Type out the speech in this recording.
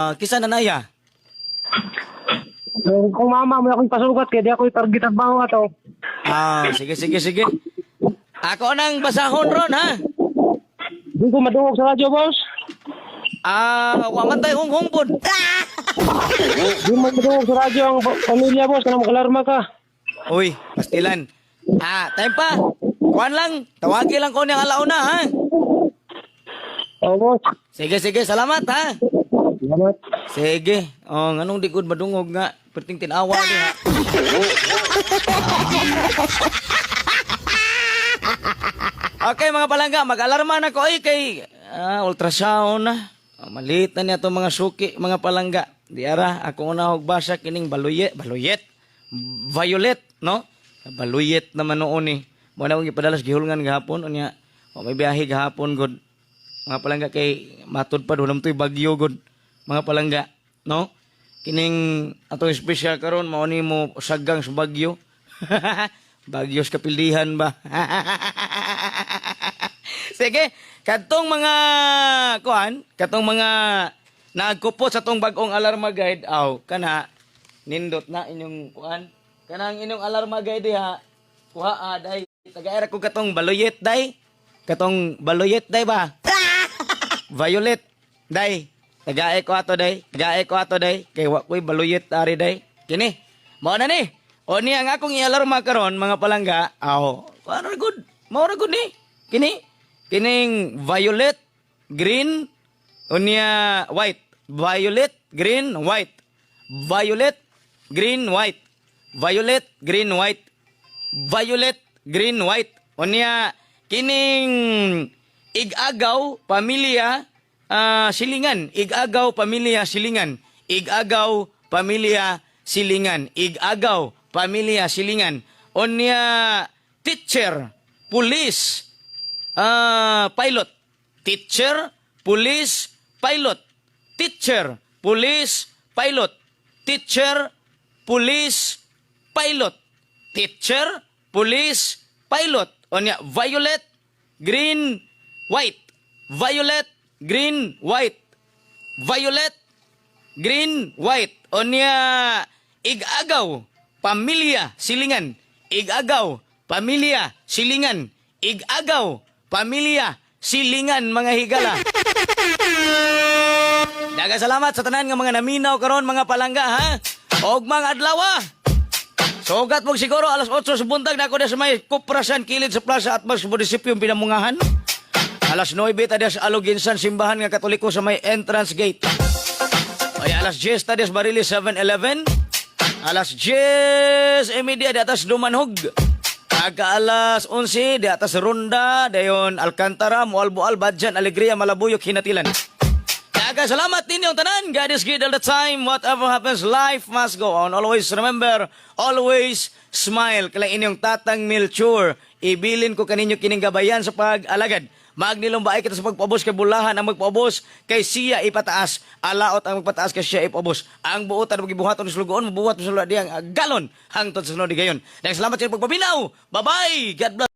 Kisa na naya? Kung mama mo akong pasugat kay di ako i-target ang bawo ato. Ah, sige, sige, sige. Ako nang basahon ron, ha? Di ko madungog sa radyo, boss. Ah, wa man tay hunghong pod. Di mo madungog sa radyo ang pamilya, boss. Kanang makalarma ka. Uy, pastilan. Ah, time pa. Kuan lang, tawagi lang ko niyang alauna, ha? Oo, boss. Sige, sige, salamat, ha? Salamat. Sige. Oh, nganong di gud madungog nga? Perting tinawa di ha. Okay, mga palangga, mag-alarma na ko ay kay ultrasound na. Oh, maliit na niya itong mga suki, mga palangga. Di ara, ako una og basa kining baluyet, baluyet, violet, no? Baluyet naman noon eh. Mo na akong gipadalas gihulngan gahapon unya. O may biyahe gahapon gud. Mga palangga, kay matud pa dunam to'y bagyo gud. Mga palangga, no? Kining atong espesyal karon mao ni mo sagang sa bagyo. Bagyo sa kapildihan ba? Sige, kadtong mga kuan, katong mga nagkupot sa tong bag-ong alarma guide, aw kana nindot na inyong kuan. Kanang inyong alarma guide diha, kuha ah, day. Tagaera ko katong baluyet day. Katong baluyet day ba? Violet day. Tagae ko ato day. Tagae ko ato day. Kay wa ko'y baluyet ari day. Kini. Mao na ni. O niya ang akong i-alarma karon, mga palangga. Aw, kuan ra gud. Mao ra gud ni. Kini. Kining violet, green, unya white. Violet, green, white. Violet, green, white. Violet, green, white. Violet, green, white. Unya kining igagaw, pamilya, silingan. Igagaw, pamilya, silingan. Igagaw, pamilya, silingan. Igagaw, pamilya, silingan. Unya teacher, police, pilot. Teacher, police, pilot. Teacher, police, pilot. Teacher, police, pilot. Teacher, police, pilot. Onya, violet, green, white. Violet, green, white. Violet, green, white. Onya, igagaw, pamilya, silingan. Igagaw, pamilya, silingan. Igagaw, pamilya, silingan, mga higala. Daghang salamat sa tanan nga mga naminaw karon, mga palangga, ha. Og mga adlaw. Sugat mo siguro alas 8 sa buntag na ako na sa may Kuprasan kilid sa plaza at mas munisipyo Pinamungahan. Alas 9 ta sa Aloginsan simbahan nga Katoliko sa may entrance gate. Ay alas 10 ta sa Barili 7-Eleven. Alas 10:30 di atas Dumanhog. Aga alas 11 di atas Ronda, dayon Alcantara, Mualbual, Badjan, Alegria, Malabuyok, Hinatilan. Daghang salamat ninyong tanan. God is good all the time. Whatever happens, life must go on. Always remember, always smile. Kala inyong Tatang Melchor. Ibilin ko kaninyo kining gabayan sa pag-alagad. Magnilumbaay kita sa pagpaubos kay bulahan ang magpaubos kay siya ipataas. Alaot ang magpataas kay siya ipaubos. Ang buotan magibuhaton sa lugoon, mabuhat sa diyang galon hangtod sa sunod gayon. Daghang salamat sa inyong pagpaminaw. Bye-bye. God bless.